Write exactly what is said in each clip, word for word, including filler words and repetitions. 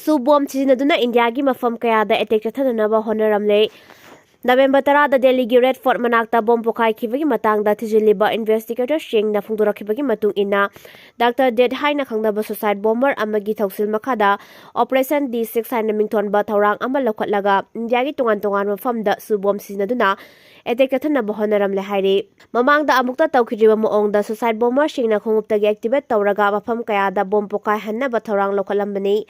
ꯁꯨ ꯕꯣꯝ ꯁꯤꯖꯤꯟꯅꯗꯨꯅ ꯏꯟꯗꯤꯌꯥꯒꯤ ꯃꯐꯝ ꯀꯌꯥꯗ ꯑꯦꯇꯦꯛ ꯆꯠꯊꯅꯅꯕ ꯍꯣꯠꯅꯔꯝꯂꯦ꯫ ꯅꯕꯦꯝꯕꯔ ꯇꯔꯥꯗ ꯗꯦꯜꯂꯤꯒꯤ ꯔꯦꯗ ꯐꯣꯔꯠ ꯃꯅꯥꯛꯇ ꯕꯣꯝ ꯄꯣꯈꯥꯏꯈꯤꯕꯒꯤ ꯃꯇꯥꯡꯗ ꯊꯤꯖꯤꯜꯂꯤꯕ ꯏꯟꯚꯦꯁꯇꯤꯒꯦꯇꯔꯁꯤꯡꯅ ꯐꯣꯡꯗꯣꯔꯛꯈꯤꯕꯒꯤ ꯃꯇꯨꯡ ꯏꯟꯅ, ꯗꯥꯛꯇꯔ ꯗꯦꯠ ꯍꯥꯏꯅ ꯈꯪꯅꯕ ꯁꯨꯁꯥꯏꯠ ꯕꯣꯝꯕꯔ ꯑꯃꯒꯤ ꯊꯧꯁꯤꯜ ꯃꯈꯥꯗ ꯑꯣꯄꯔꯦꯁꯟ ꯗꯤ ꯁꯤꯛꯁ ꯍꯥꯏꯅ ꯃꯤꯡꯊꯣꯟꯕ ꯊꯧꯔꯥꯡ ꯑꯃ ꯂꯧꯈꯠꯂꯒ ꯏꯟꯗꯤꯌꯥꯒꯤ ꯇꯣꯉꯥꯟ ꯇꯣꯉꯥꯟꯕ ꯃꯐꯝꯗ ꯁꯨ ꯕꯣꯝ ꯁꯤꯖꯤꯟꯅꯗꯨꯅ ꯑꯦꯇꯦꯛ ꯆꯠꯊꯅꯕ ꯍꯣꯠꯅꯔꯝꯂꯦ ꯍꯥꯏꯔꯤ꯫ ꯃꯃꯥꯡꯗ ꯑꯃꯨꯛꯇ ꯇꯧꯈꯤꯗ꯭ꯔꯤꯕ ꯃꯑꯣꯡꯗ ꯁꯨꯁꯥꯏꯠ ꯕꯣꯝꯕꯔꯁꯤꯡꯅ ꯈꯣꯡꯎꯞꯇꯒꯤ ꯑꯦꯛꯇꯤꯚꯦꯠ ꯇꯧꯔꯒ ꯃꯐꯝ ꯀꯌꯥꯗ ꯕꯣꯝ ꯄꯣꯈꯥꯏꯍꯟꯅꯕ ꯊꯧꯔꯥꯡ ꯂꯧꯈꯠꯂꯝꯕꯅꯤ꯫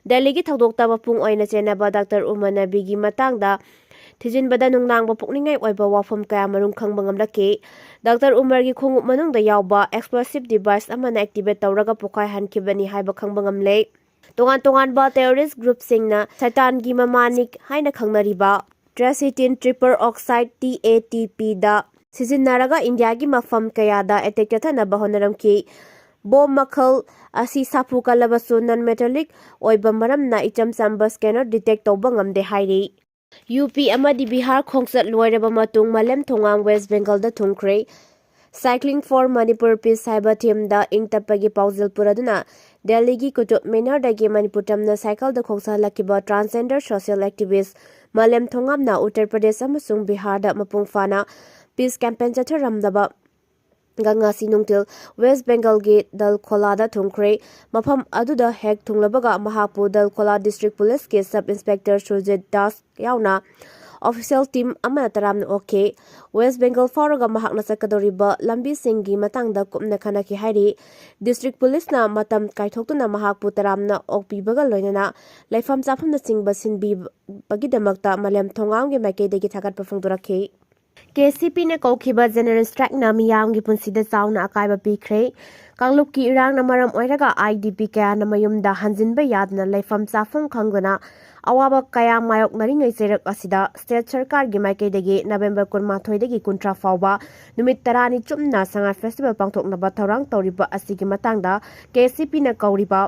ꯗꯦꯜꯂꯤꯒꯤ ꯊꯧꯗꯣꯛꯇ ꯃꯄꯨꯡ ꯑꯣꯏꯅ ꯆꯦꯟꯅꯕ ꯗꯥꯛꯇꯔ ꯎꯃꯔ ꯅꯕꯤꯒꯤ ꯃꯇꯥꯡꯗ ꯊꯤꯖꯤꯟꯕꯗ ꯅꯨꯡꯅꯥꯡꯕ ꯄꯨꯛꯅꯤꯡꯉꯥꯏ ꯑꯣꯏꯕ ꯋꯥꯐꯝ ꯀꯌꯥꯃꯔꯨꯝ ꯈꯪꯕ ꯉꯝꯂꯛꯈꯤ꯫ ꯗꯥꯛꯇꯔ ꯎꯃꯔꯒꯤ ꯈꯣꯡꯎꯞ ꯃꯅꯨꯡꯗ ꯌꯥꯎꯕ ꯑꯦꯛꯁꯄ꯭ꯂꯣꯁꯤꯚ ꯗꯤꯚꯥꯏꯁ ꯑꯃꯅ ꯑꯦꯛꯇꯤꯚꯦꯠ ꯇꯧꯔꯒ ꯄꯣꯈꯥꯏꯍꯟꯈꯤꯕꯅꯤ ꯍꯥꯏꯕ ꯈꯪꯕ ꯉꯝꯂꯦ꯫ ꯇꯣꯉꯥꯟ ꯇꯣꯉꯥꯟꯕ ꯇꯦꯔꯣꯔꯤꯁ ꯒ꯭ꯔꯨꯞꯁꯤꯡꯅ ꯁꯩꯇꯥꯟꯒꯤ ꯃꯃꯥꯅꯤꯛ ꯍꯥꯏꯅ ꯈꯪꯅꯔꯤꯕ triacetone triple oxide, T A T ꯄꯤꯗ ꯁꯤꯖꯤꯟꯅꯔꯒ ꯏꯟꯗꯤꯌꯥꯒꯤ ꯃꯐꯝ ꯀꯌꯥꯗ ꯑꯦꯇꯦꯛ ꯆꯠꯊꯅꯕ ꯍꯣꯠꯅꯔꯝꯈꯤ꯫ ꯕꯣꯝ ꯃꯈꯜ ꯑꯁꯤ ꯁꯥꯐꯨ ꯀꯜꯂꯕꯁꯨ non metallic ꯑꯣꯏꯕ ꯃꯔꯝꯅ ꯏꯆꯝ ꯆꯝꯕ ꯁ꯭ꯀꯦꯅꯔ ꯗꯤꯇꯦꯛ ꯇꯧꯕ ꯉꯝꯗꯦ ꯍꯥꯏꯔꯤ꯫ ꯌꯨ ꯄꯤ ꯑꯃꯗꯤ ꯕꯤꯍꯥꯔ ꯈꯣꯡꯆꯠ ꯂꯣꯏꯔꯕ ꯃꯇꯨꯡ ꯃꯂꯦꯝ ꯊꯣꯉꯥꯝ west ꯕꯦꯡꯒꯜꯗ ꯊꯨꯡꯈ꯭ꯔꯦ꯫ Cycling for Manipur Peace ꯍꯥꯏꯕ ꯊꯤꯝꯗ ꯏꯪ ꯇꯞꯄꯒꯤ ꯄꯥꯎꯖꯦꯜ ꯄꯨꯔꯗꯨꯅ ꯗꯦꯜꯂꯤꯒꯤ ꯀꯨꯇꯨꯕ ꯃꯤꯅꯥꯔꯗꯒꯤ ꯃꯅꯤꯄꯨꯔ ꯇꯝꯅ ꯁꯥꯏꯀꯜꯗ ꯈꯣꯡꯁꯥꯍꯜꯂꯛꯈꯤꯕ transgender social activist ꯃꯂꯦꯝ ꯊꯣꯉꯥꯝꯅ Uttar Pradesh ꯑꯃꯁꯨꯡ ꯕꯤꯍꯥꯔꯗ ꯃꯄꯨꯡ ꯐꯥꯅ peace campaign ꯆꯠꯊꯔꯝꯂꯕ ꯉꯁꯤ ꯅꯨꯡꯊꯤꯜ ꯋꯦꯁ ꯕꯦꯡꯒꯜꯒꯤ ꯗꯜ ꯈꯣꯂꯥꯗ ꯊꯨꯡꯈ꯭ꯔꯦ꯫ ꯃꯐꯝ ꯑꯗꯨꯗ ꯍꯦꯛ ꯊꯨꯡꯂꯕꯒ ꯃꯍꯥꯛꯄꯨ ꯗꯜ ꯈꯣꯂꯥ ꯗꯤꯁꯇ꯭ꯔꯤꯛ ꯄꯨꯂꯤꯁꯀꯤ ꯁꯕ ꯏꯟꯁꯄꯦꯛꯇꯔ ꯁꯨꯔꯖꯤꯠ ꯗꯥꯁ ꯌꯥꯎꯅ ꯑꯣꯐꯤꯁꯤꯌꯦꯜ ꯇꯤꯝ ꯑꯃꯅ ꯇꯔꯥꯝꯅ ꯑꯣꯛꯈꯤ꯫ ꯋꯦꯁ ꯕꯦꯡꯒꯜ ꯐꯥꯎꯔꯒ ꯃꯍꯥꯛꯅ ꯆꯠꯀꯗꯧꯔꯤꯕ ꯂꯝꯕꯤꯁꯤꯡꯒꯤ ꯃꯇꯥꯡꯗ ꯀꯨꯞꯅ ꯈꯟꯅꯈꯤ ꯍꯥꯏꯔꯤ꯫ ꯗꯤꯁꯇ꯭ꯔꯤꯛ ꯄꯨꯂꯤꯁꯅ ꯃꯇꯝ ꯀꯥꯏꯊꯣꯛꯇꯨꯅ ꯃꯍꯥꯛꯄꯨ ꯇꯔꯥꯝꯅ ꯑꯣꯛꯄꯤꯕꯒ ꯂꯣꯏꯅꯅ ꯂꯩꯐꯝ ꯆꯥꯐꯝꯅꯆꯤꯡꯕ ꯁꯤꯟꯕꯤꯕꯒꯤꯗꯃꯛꯇ ꯃꯂꯦꯝ ꯊꯣꯉꯥꯝꯒꯤ ꯃꯥꯏꯀꯩꯗꯒꯤ ꯊꯥꯒꯠꯄ ꯐꯣꯡꯗꯣꯔꯛꯈꯤ꯫ ꯀꯦ ꯁꯤ ꯄꯤꯅ ꯀꯧꯈꯤꯕ ꯖꯦꯅꯔꯦꯜ ꯁ꯭ꯇ꯭ꯔꯥꯏꯛꯅ ꯃꯤꯌꯥꯝꯒꯤ ꯄꯨꯟꯁꯤꯗ ꯆꯥꯎꯅ ꯑꯀꯥꯏꯕ ꯄꯤꯈ꯭ꯔꯦ꯫ ꯀꯥꯡꯂꯨꯞꯀꯤ ꯏꯔꯥꯡꯅ ꯃꯔꯝ ꯑꯣꯏꯔꯒ ꯑꯥꯏ ꯗꯤ ꯄꯤ ꯀꯌꯥꯅ ꯃꯌꯨꯝꯗ ꯍꯟꯖꯤꯟꯕ ꯌꯥꯗꯅ ꯂꯩꯐꯝ ꯆꯥꯐꯝ ꯈꯪꯗꯅ ꯑꯋꯥꯕ ꯀꯌꯥ ꯃꯥꯌꯣꯛꯅꯔꯤꯉꯩ ꯆꯩꯔꯛ ꯑꯁꯤꯗ ꯁ꯭ꯇꯦꯠ ꯁꯔꯀꯥꯔꯒꯤ ꯃꯥꯏꯀꯩꯗꯒꯤ ꯅꯕꯦꯝꯕꯔ ꯀꯨꯟꯃꯥꯊꯣꯏꯗꯒꯤ ꯀꯨꯟꯊ꯭ꯔꯥ ꯐꯥꯎꯕ ꯅꯨꯃꯤꯠ ꯇꯔꯥꯅꯤ ꯆꯨꯞꯅ ꯁꯉꯥꯏ ꯐꯦꯁꯇꯤꯚꯦꯜ ꯄꯥꯡꯊꯣꯛꯅꯕ ꯊꯧꯔꯥꯡ ꯇꯧꯔꯤꯕ ꯑꯁꯤꯒꯤ ꯃꯇꯥꯡꯗ ꯀꯦ ꯁꯤ ꯄꯤꯅ ꯀꯧꯔꯤꯕ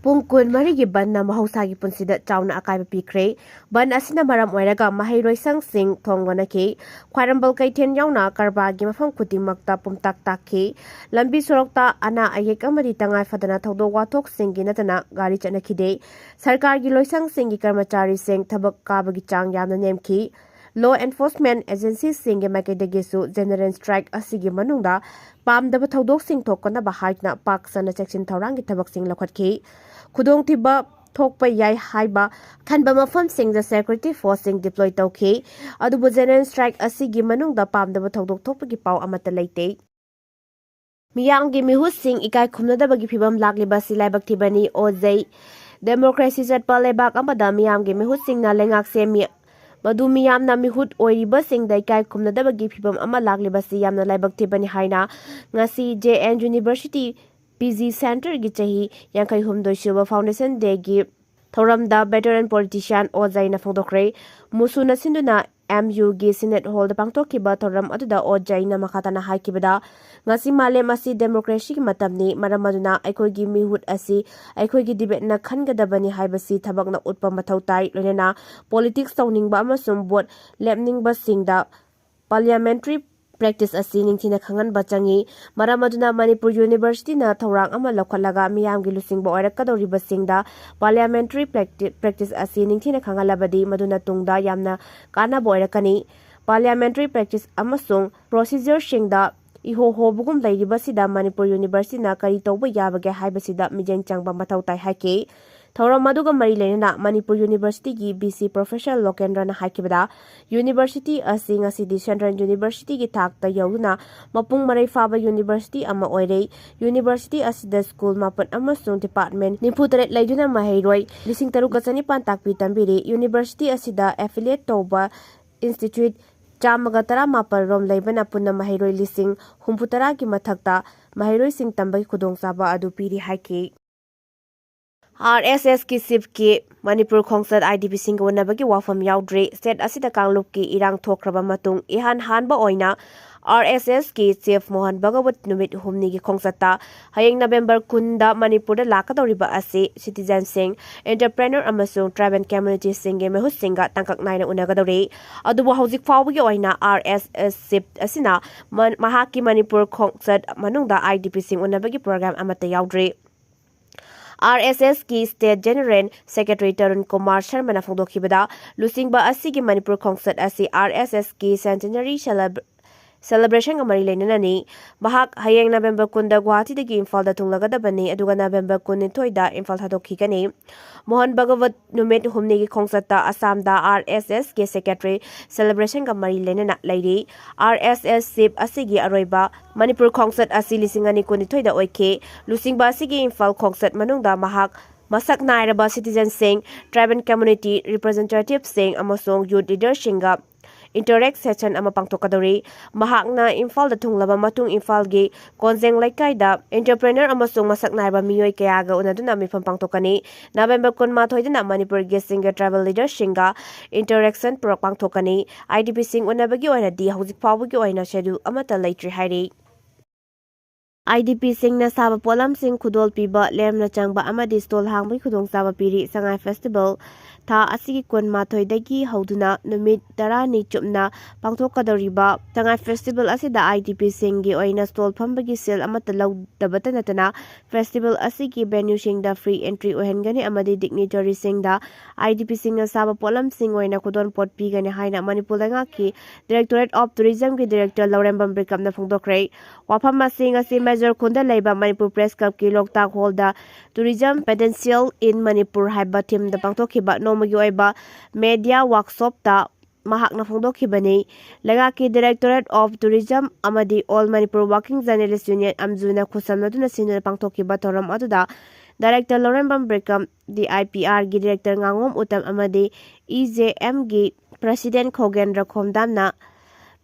ꯄꯨꯡ ꯀꯨꯟꯃꯔꯤꯒꯤ ꯕꯟꯅ ꯃꯍꯧꯁꯥꯒꯤ ꯄꯨꯟꯁꯤꯗ ꯆꯥꯎꯅ ꯑꯀꯥꯏꯕ ꯄꯤꯈ꯭ꯔꯦ꯫ ꯕꯟ ꯑꯁꯤꯅ ꯃꯔꯝ ꯑꯣꯏꯔꯒ ꯃꯍꯩꯔꯣꯏꯁꯪꯁꯤꯡ ꯊꯣꯡ ꯂꯣꯟꯅꯈꯤ꯫ ꯈ꯭ꯋꯥꯏꯔꯝꯕꯟ ꯀꯩꯊꯦꯜ ꯌꯥꯎꯅ ꯀꯔꯕꯥꯔꯒꯤ ꯃꯐꯝ ꯈꯨꯗꯤꯡꯃꯛꯇ ꯄꯨꯝꯇꯥꯛ ꯇꯥꯛꯈꯤ꯫ ꯂꯝꯕꯤ ꯁꯣꯔꯣꯛꯇ ꯑꯅꯥ ꯑꯌꯦꯛ ꯑꯃꯗꯤ ꯇꯉꯥꯏ ꯐꯗꯅ ꯊꯧꯗꯣꯛ ꯋꯥꯊꯣꯛꯁꯤꯡꯒꯤ ꯅꯠꯇꯅ ꯒꯥꯔꯤ ꯆꯠꯅꯈꯤꯗꯦ꯫ ꯁꯔꯀꯥꯔꯒꯤ ꯂꯣꯏꯁꯪꯁꯤꯡꯒꯤ ꯀꯔꯃꯆꯥꯔꯤꯁꯤꯡ ꯊꯕꯛ ꯀꯥꯕꯒꯤ ꯆꯥꯡ ꯌꯥꯝꯅ ꯅꯦꯝꯈꯤ꯫ Law enforcement agencyꯁꯤꯡꯒꯤ ꯃꯥꯏꯀꯩꯗꯒꯤꯁꯨ general strike ꯑꯁꯤꯒꯤ ꯃꯅꯨꯡꯗ ꯄꯥꯝꯗꯕ ꯊꯧꯗꯣꯛꯁꯤꯡ ꯊꯣꯛꯇꯅꯕ ꯍꯥꯏꯗꯨꯅ ꯄꯥꯛ ꯁꯟꯅ ꯆꯦꯛꯁꯤꯟ ꯊꯧꯔꯥꯡꯒꯤ ꯊꯕꯛꯁꯤꯡ ꯂꯧꯈꯠꯈꯤ꯫ ꯈꯨꯗꯣꯡꯊꯤꯕ ꯊꯣꯛꯄ ꯌꯥꯏ ꯍꯥꯏꯕ ꯈꯟꯕ ꯃꯐꯝꯁꯤꯡꯗ security forceꯁꯤꯡ deploy ꯇꯧꯈꯤ꯫ ꯑꯗꯨꯕꯨ general strike ꯑꯁꯤꯒꯤ ꯃꯅꯨꯡꯗ ꯄꯥꯝꯗꯕ ꯊꯧꯗꯣꯛ ꯊꯣꯛꯄꯒꯤ ꯄꯥꯎ ꯑꯃꯠꯇ ꯂꯩꯇꯦ꯫ ꯃꯤꯌꯥꯝꯒꯤ ꯃꯤꯍꯨꯠꯁꯤꯡ ꯏꯀꯥꯏ ꯈꯨꯝꯅꯗꯕꯒꯤ ꯐꯤꯚꯝ ꯂꯥꯛꯂꯤꯕ ꯑꯁꯤ ꯂꯥꯏꯕꯛ ꯊꯤꯕꯅꯤ, ꯑꯣꯖꯩ꯫ Democracy ꯆꯠꯄ ꯂꯩꯕꯥꯛ ꯑꯃꯗ ꯃꯤꯌꯥꯝꯒꯤ ꯃꯤꯍꯨꯠꯁꯤꯡꯅ ꯂꯩꯉꯥꯛ ꯁꯦꯝꯃꯤ꯫ ꯃꯗꯨ ꯃꯤꯌꯥꯝꯅ ꯃꯤꯍꯨꯠ ꯑꯣꯏꯔꯤꯕꯁꯤꯡꯗ ꯏꯀꯥꯏ ꯈꯨꯝꯅꯗꯕꯒꯤ ꯐꯤꯚꯝ ꯑꯃ ꯂꯥꯛꯂꯤꯕꯁꯤ ꯌꯥꯝꯅ ꯂꯥꯏꯕꯛ ꯊꯤꯕꯅꯤ ꯍꯥꯏꯅ ꯉꯁꯤ J N University P G Centreꯒꯤ ꯆꯍꯤ ꯌꯥꯡꯈꯩꯍꯨꯝꯗꯣꯏ ꯁꯨꯕ Foundation Dayꯒꯤ ꯊꯧꯔꯝꯗ veteran politician ꯑꯣꯖꯩꯅ ꯐꯣꯡꯗꯣꯛꯈ꯭ꯔꯦ꯫ ꯃꯨꯁꯨꯅ ꯁꯤꯟꯗꯨꯅ M Uꯒꯤ Senate Hallꯗ ꯄꯥꯡꯊꯣꯛꯈꯤꯕ ꯊꯧꯔꯝ ꯑꯗꯨꯗ ꯑꯣꯖꯩꯅ ꯃꯈꯥ ꯇꯥꯅ ꯍꯥꯏꯈꯤꯕꯗ, ꯉꯁꯤ ꯃꯥꯂꯦꯝ ꯑꯁꯤ democracyꯒꯤ ꯃꯇꯝꯅꯤ, ꯃꯔꯝ ꯑꯗꯨꯅ ꯑꯩꯈꯣꯏꯒꯤ ꯃꯤꯍꯨꯠ ꯑꯁꯤ ꯑꯩꯈꯣꯏꯒꯤ debateꯅ ꯈꯟꯒꯗꯕꯅꯤ ꯍꯥꯏꯕꯁꯤ ꯊꯕꯛꯅ ꯎꯠꯄ ꯃꯊꯧ ꯇꯥꯏ꯫ ꯂꯣꯏꯅꯅ politics ꯇꯧꯅꯤꯡꯕ ꯑꯃꯁꯨꯡ vote ꯂꯦꯞꯅꯤꯡꯕꯁꯤꯡꯗ parliamentary practice ꯑꯁꯤ ꯅꯤꯡꯊꯤꯅ ꯈꯪꯍꯟꯕ ꯆꯪꯏ꯫ ꯃꯔꯝ ꯑꯗꯨꯅ ꯃꯅꯤꯄꯨꯔ Universityꯅ ꯊꯧꯔꯥꯡ ꯑꯃ ꯂꯧꯈꯠꯂꯒ ꯃꯤꯌꯥꯝꯒꯤ ꯂꯨꯆꯤꯡꯕ ꯑꯣꯏꯔꯛꯀꯗꯧꯔꯤꯕꯁꯤꯡꯗ parliamentary practi-, practice ꯑꯁꯤ ꯅꯤꯡꯊꯤꯅ ꯈꯪꯍꯜꯂꯕꯗꯤ ꯃꯗꯨꯅ ꯇꯨꯡꯗ ꯌꯥꯝꯅ ꯀꯥꯟꯅꯕ ꯑꯣꯏꯔꯛꯀꯅꯤ꯫ Parliamentary practice ꯑꯃꯁꯨꯡ procedureꯁꯤꯡꯗ ꯏꯍꯣ ꯍꯣꯕꯒꯨꯝ ꯂꯩꯔꯤꯕꯁꯤꯗ ꯃꯅꯤꯄꯨꯔ Universityꯅ ꯀꯔꯤ ꯇꯧꯕ ꯌꯥꯕꯒꯦ ꯍꯥꯏꯕꯁꯤꯗ ꯃꯤꯠꯌꯦꯡ ꯆꯪꯕ ꯃꯊꯧ ꯇꯥꯏ ꯍꯥꯏꯈꯤ꯫ ꯊꯧꯔꯝ ꯑꯗꯨꯒ ꯃꯔꯤ ꯂꯩꯅꯅ Manipur Universityꯒꯤ V C Professor ꯂꯣꯀꯦꯟꯗ꯭ꯔꯅ ꯍꯥꯏꯈꯤꯕꯗ, University ꯑꯁꯤ ꯉꯁꯤꯗꯤ Central Universityꯒꯤ ꯊꯥꯛꯇ ꯌꯧꯗꯨꯅ ꯃꯄꯨꯡ ꯃꯔꯩ ꯐꯥꯕ university ꯑꯃ ꯑꯣꯏꯔꯦ꯫ University ꯑꯁꯤꯗ school ꯃꯥꯄꯟ ꯑꯃꯁꯨꯡ department ꯅꯤꯐꯨ ꯇꯔꯦꯠ ꯂꯩꯗꯨꯅ ꯃꯍꯩꯔꯣꯏ ꯂꯤꯁꯤꯡ ꯇꯔꯨꯛꯀ ꯆꯅꯤꯄꯥꯟ ꯇꯥꯛꯄꯤ ꯇꯝꯕꯤꯔꯤ꯫ University ꯑꯁꯤꯗ affiliate ꯇꯧꯕ institute ꯆꯥꯝꯃꯒ ꯇꯔꯥꯃꯥꯄꯟ ꯔꯣꯝ ꯂꯩꯕꯅ ꯄꯨꯟꯅ ꯃꯍꯩꯔꯣꯏ ꯂꯤꯁꯤꯡ ꯍꯨꯝꯐꯨꯇꯔꯥꯒꯤ ꯃꯊꯛꯇ ꯃꯍꯩꯔꯣꯏꯁꯤꯡ ꯇꯝꯕꯒꯤ ꯈꯨꯗꯣꯡꯆꯥꯕ ꯑꯗꯨ ꯄꯤꯔꯤ ꯍꯥꯏꯈꯤ꯫ ꯑꯥꯔ ꯑꯦꯁ ꯑꯦꯁꯀꯤ ꯆꯤꯐꯀꯤ ꯃꯅꯤꯄꯨꯔ ꯈꯣꯡꯆꯠ ꯑꯥꯏ ꯗꯤ ꯄꯤꯁꯤꯡꯒ ꯎꯅꯕꯒꯤ ꯋꯥꯐꯝ ꯌꯥꯎꯗ꯭ꯔꯤ꯫ ꯁ꯭ꯇꯦꯠ ꯑꯁꯤꯗ ꯀꯥꯡꯂꯨꯞꯀꯤ ꯏꯔꯥꯡ ꯊꯣꯛꯈ꯭ꯔꯕ ꯃꯇꯨꯡ ꯏꯍꯥꯟ ꯍꯥꯟꯕ ꯑꯣꯏꯅ ꯑꯥꯔ ꯑꯦꯁ ꯑꯦꯁꯀꯤ ꯆꯤꯐ ꯃꯣꯍꯟ ꯚꯒꯋꯠ ꯅꯨꯃꯤꯠ ꯍꯨꯝꯅꯤꯒꯤ ꯈꯣꯡꯆꯠꯇ ꯍꯌꯦꯡ ꯅꯕꯦꯝꯕꯔ ꯀꯨꯟꯗ ꯃꯅꯤꯄꯨꯔꯗ ꯂꯥꯛꯀꯗꯧꯔꯤꯕ ꯑꯁꯤ ꯁꯤꯇꯤꯖꯟꯁꯤꯡ, ꯑꯦꯟꯇꯔꯄ꯭ꯔꯦꯅꯔ ꯑꯃꯁꯨꯡ ꯇ꯭ꯔꯥꯏꯕꯦꯜ ꯀꯝꯃ꯭ꯌꯨꯅꯤꯇꯤꯁꯤꯡꯒꯤ ꯃꯤꯍꯨꯠꯁꯤꯡꯒ ꯇꯥꯡꯀꯛ ꯅꯥꯏꯅ ꯎꯅꯒꯗꯧꯔꯤ꯫ ꯑꯗꯨꯕꯨ ꯍꯧꯖꯤꯛ ꯐꯥꯎꯕꯒꯤ ꯑꯣꯏꯅ ꯑꯥꯔ ꯑꯦꯁ ꯑꯦꯁ ꯆꯤꯐ ꯑꯁꯤꯅ ꯃ-, ꯃꯍꯥꯛꯀꯤ ꯃꯅꯤꯄꯨꯔ ꯈꯣꯡꯆꯠ ꯃꯅꯨꯡꯗ ꯑꯥꯏ ꯗꯤ ꯄꯤꯁꯤꯡ ꯎꯅꯕꯒꯤ ꯄ꯭ꯔꯣꯒ꯭ꯔꯥꯝ ꯑꯃꯠꯇ ꯌꯥꯎꯗ꯭ꯔꯤ꯫ ꯑꯥꯔ ꯑꯦꯁ ꯑꯦꯁꯀꯤ state general secretary Tarun Kumar ꯁꯔꯃꯅ ꯐꯣꯡꯗꯣꯛꯈꯤꯕꯗ, ꯂꯨꯆꯤꯡꯕ ꯑꯁꯤꯒꯤ ꯃꯅꯤꯄꯨꯔ ꯈꯣꯡꯆꯠ ꯑꯁꯤ ꯑꯥꯔ ꯑꯦꯁ ꯑꯦꯁꯀꯤ ꯁꯦꯟꯇꯦꯅꯔꯤ ꯁꯦꯂꯦꯕ꯭ꯔꯦꯁꯟꯒ ꯃꯔꯤ ꯂꯩꯅꯅꯅꯤ꯫ ꯃꯍꯥꯛ ꯍꯌꯦꯡ ꯅꯕꯦꯝꯕꯔ ꯀꯨꯟꯗ ꯒꯨꯋꯥꯍꯥꯇꯤꯗꯒꯤ ꯏꯝꯐꯥꯜꯗ ꯊꯨꯡꯂꯒꯗꯕꯅꯤ, ꯑꯗꯨꯒ ꯅꯕꯦꯝꯕꯔ ꯀꯨꯟꯅꯤꯊꯣꯏꯗ ꯏꯝꯐꯥꯜ ꯊꯥꯗꯣꯛꯈꯤꯒꯅꯤ꯫ ꯃꯣꯍꯟ ꯚꯒꯋꯠ ꯅꯨꯃꯤꯠ ꯍꯨꯝꯅꯤꯒꯤ ꯈꯣꯡꯆꯠꯇ ꯑꯁꯥꯝꯗ ꯑꯥꯔ ꯑꯦꯁ ꯑꯦꯁꯀꯤ ꯁꯦꯀ꯭ꯔꯦꯇꯔꯤ ꯁꯦꯂꯦꯕ꯭ꯔꯦꯁꯟꯒ ꯃꯔꯤ ꯂꯩꯅꯅ ꯂꯩꯔꯤ꯫ ꯑꯥꯔ ꯑꯦꯁ ꯑꯦꯁ ꯆꯤꯐ ꯑꯁꯤꯒꯤ ꯑꯔꯣꯏꯕ ꯃꯅꯤꯄꯨꯔ ꯈꯣꯡꯆꯠ ꯑꯁꯤ ꯂꯤꯁꯤꯡ ꯑꯅꯤ ꯀꯨꯟꯅꯤꯊꯣꯏꯗ ꯑꯣꯏꯈꯤ꯫ ꯂꯨꯆꯤꯡꯕ ꯑꯁꯤꯒꯤ ꯏꯝꯐꯥꯜ ꯈꯣꯡꯆꯠ ꯃꯅꯨꯡꯗ ꯃꯍꯥꯛ ꯃꯁꯛ ꯅꯥꯏꯔꯕ ꯁꯤꯇꯤꯖꯟꯁꯤꯡ, ꯇ꯭ꯔꯥꯏꯕꯦꯜ ꯀꯝꯃ꯭ꯌꯨꯅꯤꯇꯤ ꯔꯤꯄ꯭ꯔꯖꯦꯟꯇꯦꯇꯤꯚꯁꯤꯡ ꯑꯃꯁꯨꯡ ꯌꯨꯊ ꯂꯤꯗꯔꯁꯤꯡꯒ ꯏꯟꯇꯔꯦꯛ ꯁꯦꯁꯟ ꯑꯃ ꯄꯥꯡꯊꯣꯛꯀꯗꯧꯔꯤ꯫ ꯃꯍꯥꯛꯅ ꯏꯝꯐꯥꯜꯗ ꯊꯨꯡꯂꯕ ꯃꯇꯨꯡ ꯏꯝꯐꯥꯜꯒꯤ ꯀꯣꯟꯖꯦꯡ ꯂꯩꯀꯥꯏꯗ ꯑꯦꯟꯇꯔꯄ꯭ꯔꯦꯅꯔ ꯑꯃꯁꯨꯡ ꯃꯁꯛ ꯅꯥꯏꯕ ꯃꯤꯑꯣꯏ ꯀꯌꯥꯒ ꯎꯅꯗꯨꯅ ꯃꯤꯐꯝ ꯄꯥꯡꯊꯣꯛꯀꯅꯤ꯫ ꯅꯕꯦꯝꯕꯔ ꯀꯨꯟꯃꯥꯊꯣꯏꯗꯅ ꯃꯅꯤꯄꯨꯔꯒꯤ ꯁꯤꯡꯒꯔ ꯇ꯭ꯔꯥꯏꯕꯦꯜ ꯂꯤꯗꯔꯁꯤꯡꯒ ꯏꯟꯇꯔꯦꯛꯁꯟ ꯄ꯭ꯔꯣ-, ꯄꯥꯡꯊꯣꯛꯀꯅꯤ꯫ ꯑꯥꯏ ꯗꯤ ꯄꯤꯁꯤꯡ ꯎꯅꯕꯒꯤ ꯑꯣꯏꯅꯗꯤ ꯍꯧꯖꯤꯛ ꯐꯥꯎꯕꯒꯤ ꯑꯣꯏꯅ ꯁꯦꯗ꯭ꯌꯨꯜ ꯑꯃꯠꯇ ꯂꯩꯇ꯭ꯔꯤ ꯍꯥꯏꯔꯤ꯫ ꯑꯥꯏ ꯗꯤ ꯄꯤꯁꯤꯡꯅ ꯁꯥꯕ ꯄꯣꯠꯂꯝꯁꯤꯡ ꯈꯨꯗꯣꯜ ꯄꯤꯕ, ꯂꯦꯝꯅ ꯆꯪꯕ ꯑꯃꯗꯤ ꯁ꯭ꯇꯣꯜ ꯍꯥꯡꯕꯒꯤ ꯈꯨꯗꯣꯡꯆꯥꯕ ꯄꯤꯔꯤ꯫ ꯁꯉꯥꯏ ꯐꯦꯁꯇꯤꯚꯦꯜ ꯊꯥ ꯑꯁꯤꯒꯤ ꯀꯨꯟꯃꯥꯊꯣꯏꯗꯒꯤ ꯍꯧꯗꯨꯅ ꯅꯨꯃꯤꯠ ꯇꯔꯥꯅꯤ ꯆꯨꯞꯅ ꯄꯥꯡꯊꯣꯛꯀꯗꯧꯔꯤꯕ ꯁꯉꯥꯏ ꯐꯦꯁꯇꯤꯚꯦꯜ ꯑꯁꯤꯗ ꯑꯥꯏ ꯗꯤ ꯄꯤꯁꯤꯡꯒꯤ ꯑꯣꯏꯅ ꯁ꯭ꯇꯣꯜ ꯐꯝꯕꯒꯤ ꯁꯦꯜ ꯑꯃꯠꯇ ꯂꯧꯗꯕꯇ ꯅꯠꯇꯅ, ꯐꯦꯁꯇꯤꯚꯦꯜ ꯑꯁꯤꯒꯤ ꯚꯦꯅ꯭ꯌꯨꯁꯤꯡꯗ ꯐ꯭ꯔꯤ ꯑꯦꯟꯇ꯭ꯔꯤ ꯑꯣꯏꯍꯟꯒꯅꯤ ꯑꯃꯗꯤ ꯗꯤꯒꯅꯤꯇꯔꯤꯁꯤꯡꯗ ꯑꯥꯏ ꯗꯤ ꯄꯤꯁꯤꯡꯅ ꯁꯥꯕ ꯄꯣꯠꯂꯝꯁꯤꯡ ꯑꯣꯏꯅ ꯈꯨꯗꯣꯜꯄꯣꯠ ꯄꯤꯒꯅꯤ ꯍꯥꯏꯅ ꯃꯅꯤꯄꯨꯔ ꯂꯩꯉꯥꯛꯀꯤ ꯗꯥꯏꯔꯦꯛꯇꯣꯔꯦꯠ ꯑꯣꯐ ꯇꯨꯔꯤꯖꯝꯒꯤ ꯗꯥꯏꯔꯦꯛꯇꯔ ꯂꯧꯔꯦꯝꯕꯝ ꯕꯤꯀ꯭ꯔꯝꯅ ꯐꯣꯡꯗꯣꯛꯈ꯭ꯔꯦ꯫ ꯋꯥꯐꯝ ꯑꯁꯤ ꯉꯁꯤ ꯃꯦꯖꯣꯔ ꯈꯨꯟꯗ ꯂꯩꯕ ꯃꯅꯤꯄꯨꯔ ꯄ꯭ꯔꯦꯁ ꯀ꯭ꯂꯕꯀꯤ ꯂꯣꯛꯇꯥꯛ ꯍꯣꯜꯗ Tourism Potential in Manipur ꯍꯥꯏꯕ ꯊꯤꯝꯗ ꯄꯥꯡꯊꯣꯛꯈꯤꯕ ꯅꯣꯡꯃꯒꯤ ꯑꯣꯏꯕ ꯃꯦꯗꯤꯌꯥ ꯋꯥꯔꯛꯁꯣꯞꯇ ꯃꯍꯥꯛꯅ ꯐꯣꯡꯗꯣꯛꯈꯤꯕꯅꯤ꯫ ꯂꯩꯉꯥꯛꯀꯤ ꯗꯥꯏꯔꯦꯛꯇꯣꯔꯦꯠ ꯑꯣꯐ ꯇꯨꯔꯤꯖꯝ ꯑꯃꯗꯤ all Manipur working journalist union, ꯑꯝꯖꯨꯅ ꯈꯨꯠꯁꯝꯅꯗꯨꯅ ꯁꯤꯟꯗꯨꯅ ꯄꯥꯡꯊꯣꯛꯈꯤꯕ ꯊꯧꯔꯝ ꯑꯗꯨꯗ director Laurembam Bikram, D I P ꯑꯥꯔꯒꯤ ꯗꯥꯏꯔꯦꯛꯇꯔ ꯉꯥꯉꯣꯝ ꯎꯇꯝ ꯑꯃꯗꯤ ꯏ ꯖꯦ ꯑꯦꯝꯒꯤ ꯄ꯭ꯔꯁꯤꯗꯦꯟ ꯈꯣꯒꯦꯟꯗ꯭ꯔ ꯈꯣꯝꯗꯥꯝꯅ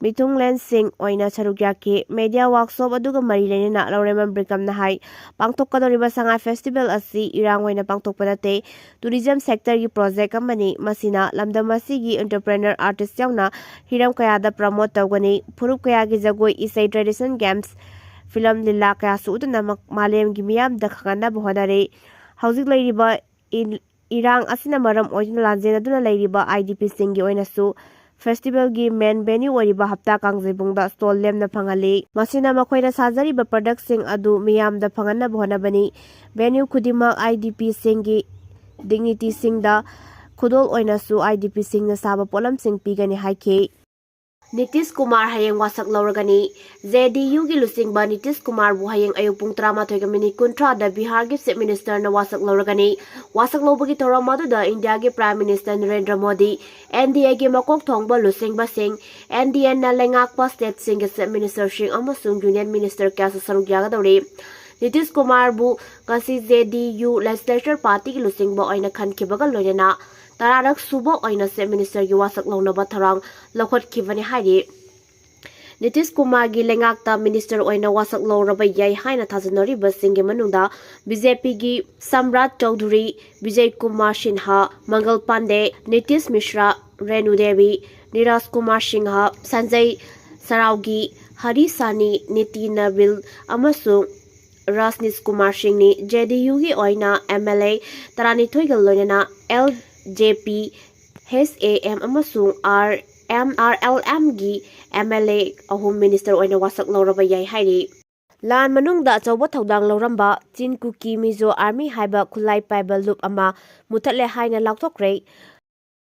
ꯃꯤꯊꯨꯡꯂꯦꯟꯁꯤꯡ ꯑꯣꯏꯅ ꯁꯔꯨꯛ ꯌꯥꯈꯤ꯫ Media workshop ꯑꯗꯨꯒ ꯃꯔꯤ ꯂꯩꯅꯅ ꯂꯧꯔꯦꯝꯕꯝ ꯕ꯭ꯔꯤꯀꯝꯅ ꯍꯥꯏ, ꯄꯥꯡꯊꯣꯛꯀꯗꯧꯔꯤꯕ ꯁꯉꯥꯏ festival ꯑꯁꯤ ꯏꯔꯥꯡ ꯑꯣꯏꯅ ꯄꯥꯡꯊꯣꯛꯄ ꯅꯠꯇꯦ, tourism sector ꯒꯤ project ꯑꯃꯅꯤ꯫ ꯃꯁꯤꯅ ꯂꯝꯗꯝ ꯑꯁꯤꯒꯤ entrepreneur, artist ꯌꯥꯎꯅ ꯍꯤꯔꯝ ꯀꯌꯥꯗ promote ꯇꯧꯒꯅꯤ꯫ ꯐꯨꯔꯨꯞ ꯀꯌꯥꯒꯤ ꯖꯒꯣꯏ, ꯏꯁꯩ, tradition games, film, ꯂꯤꯂꯥ ꯀꯌꯥꯁꯨ ꯎꯠꯇꯨꯅ ꯃ-, ꯃꯥꯂꯦꯝꯒꯤ ꯃꯤꯌꯥꯝꯗ ꯈꯪꯍꯟꯅꯕ ꯍꯣꯠꯅꯔꯤ꯫ ꯍꯧꯖꯤꯛ ꯂꯩꯔꯤꯕ ꯏ-, ꯏꯔꯥꯡ ꯑꯁꯤꯅ ꯃꯔꯝ ꯑꯣꯏꯗꯨꯅ ꯂꯥꯟꯖꯦꯟꯅꯗꯨꯅ ꯂꯩꯔꯤꯕ IDP ꯁꯤꯡꯒꯤ ꯑꯣꯏꯅꯁꯨ festival ꯒꯤ main venue ꯑꯣꯏꯔꯤꯕ ꯍꯞꯇꯥ ꯀꯥꯡꯖꯩꯕꯨꯡꯗ stall ꯂꯦꯝꯅ ꯐꯪꯍꯜꯂꯤ꯫ ꯃꯁꯤꯅ ꯃꯈꯣꯏꯅ ꯁꯥꯖꯔꯤꯕ product ꯁꯤꯡ ꯑꯗꯨ ꯃꯤꯌꯥꯝꯗ ꯐꯪꯍꯟꯅꯕ ꯍꯣꯠꯅꯕꯅꯤ꯫ Venue ꯈꯨꯗꯤꯡꯃꯛ IDP ꯁꯤꯡꯒꯤ dignity ꯁꯤꯡꯗ ꯈꯨꯗꯣꯜ ꯑꯣꯏꯅꯁꯨ IDP ꯁꯤꯡꯅ ꯁꯥꯕ ꯄꯣꯠꯂꯝꯁꯤꯡ ꯄꯤꯒꯅꯤ ꯍꯥꯏꯈꯤ꯫ ꯅꯤꯇꯤꯁ ꯀꯨꯃꯥꯔ ꯍꯌꯦꯡ ꯋꯥꯁꯛ ꯂꯧꯔꯒꯅꯤ꯫ JDU ꯒꯤ ꯂꯨꯆꯤꯡꯕ ꯅꯤꯇꯤꯁ ꯀꯨꯃꯥꯔꯕꯨ ꯍꯌꯦꯡ ꯑꯌꯨꯛ ꯄꯨꯡ ꯇꯔꯥꯃꯥꯊꯣꯏꯒ minute ꯀꯨꯟꯊ꯭ꯔꯥꯗ ꯕꯤꯍꯥꯔꯒꯤ Chief Minister ꯅ ꯋꯥꯁꯛ ꯂꯧꯔꯒꯅꯤ꯫ ꯋꯥꯁꯛ ꯂꯧꯕꯒꯤ ꯊꯧꯔꯝ ꯑꯗꯨꯗ ꯏꯟꯗꯤꯌꯥꯒꯤ Prime Minister Narendra Modi, NDA ꯒꯤ ꯃꯀꯣꯛ ꯊꯣꯡꯕ ꯂꯨꯆꯤꯡꯕꯁꯤꯡ, NDA ꯅ ꯂꯩꯉꯥꯛꯄ state ꯁꯤꯡꯒꯤ Chief Minister ꯁꯤꯡ ꯑꯃꯁꯨꯡ Union Minister ꯀꯌꯥꯁꯨ ꯁꯔꯨꯛ ꯌꯥꯒꯗꯧꯔꯤ꯫ ꯅꯤꯇꯤꯁ ꯀꯨꯃꯥꯔꯕꯨ ꯉꯁꯤ JDU Legislature Party ꯒꯤ ꯂꯨꯆꯤꯡꯕ ꯑꯣꯏꯅ ꯈꯟꯈꯤꯕꯒ ꯂꯣꯏꯅꯅ ꯇꯔꯥꯔꯛ ꯁꯨꯕ ꯑꯣꯏꯅ Chief Minister ꯒꯤ ꯋꯥꯁꯛ ꯂꯧꯅꯕ ꯊꯧꯔꯥꯡ ꯂꯧꯈꯠꯈꯤꯕꯅꯤ ꯍꯥꯏꯔꯤ꯫ ꯅꯤꯇꯤꯁ ꯀꯨꯃꯥꯔꯒꯤ ꯂꯩꯉꯥꯛꯇ minister ꯑꯣꯏꯅ ꯋꯥꯁꯛ ꯂꯧꯔꯕ ꯌꯥꯏ ꯍꯥꯏꯅ ꯊꯥꯖꯅꯔꯤꯕꯁꯤꯡꯒꯤ ꯃꯅꯨꯡꯗ BJP ꯒꯤ ꯁꯝꯔꯥꯠ ꯆꯧꯙꯨꯔꯤ, ꯕꯤꯖꯌ ꯀꯨꯃꯥꯔ ꯁꯤꯟꯍꯥ, ꯃꯪꯒꯜ ꯄꯥꯟꯗꯦ, ꯅꯤꯇꯤꯁ ꯃꯤꯁ꯭ꯔꯥ, ꯔꯦꯅꯨ ꯗꯦꯕꯤ, ꯅꯤꯔꯥꯖ ꯀꯨꯃꯥꯔ ꯁꯤꯡꯍ, ꯁꯟꯖꯌ ꯁꯔꯥꯎꯒꯤ, ꯍꯔꯤ ꯁꯥꯅꯤ, ꯅꯤꯇꯤ ꯅꯕꯤꯜ ꯑꯃꯁꯨꯡ ꯔꯥꯖꯅꯤꯁ ꯀꯨꯃꯥꯔ ꯁꯤꯡꯅꯤ꯫ JDU ꯒꯤ ꯑꯣꯏꯅ MLA ꯇꯔꯥꯅꯤꯊꯣꯏꯒ ꯂꯣꯏꯅꯅ LJP, HAM ꯑꯃꯁꯨꯡ RM, RLM ꯒꯤ MLA ꯑꯍꯨꯝ minister ꯑꯣꯏꯅ ꯋꯥꯁꯛ ꯂꯧꯔꯕ ꯌꯥꯏ ꯍꯥꯏꯔꯤ꯫ ꯂꯥꯟ ꯃꯅꯨꯡꯗ ꯑꯆꯧꯕ ꯊꯧꯗꯥꯡ ꯂꯧꯔꯝꯕ ꯆꯤꯟ ꯀꯨꯀꯤ ꯃꯤꯖꯣ Army ꯍꯥꯏꯕ ꯈꯨꯠꯂꯥꯏ ꯄꯥꯏꯕ ꯂꯨꯞ ꯑꯃ ꯃꯨꯊꯠꯂꯦ ꯍꯥꯏꯅ ꯂꯥꯎꯊꯣꯛꯈ꯭ꯔꯦ꯫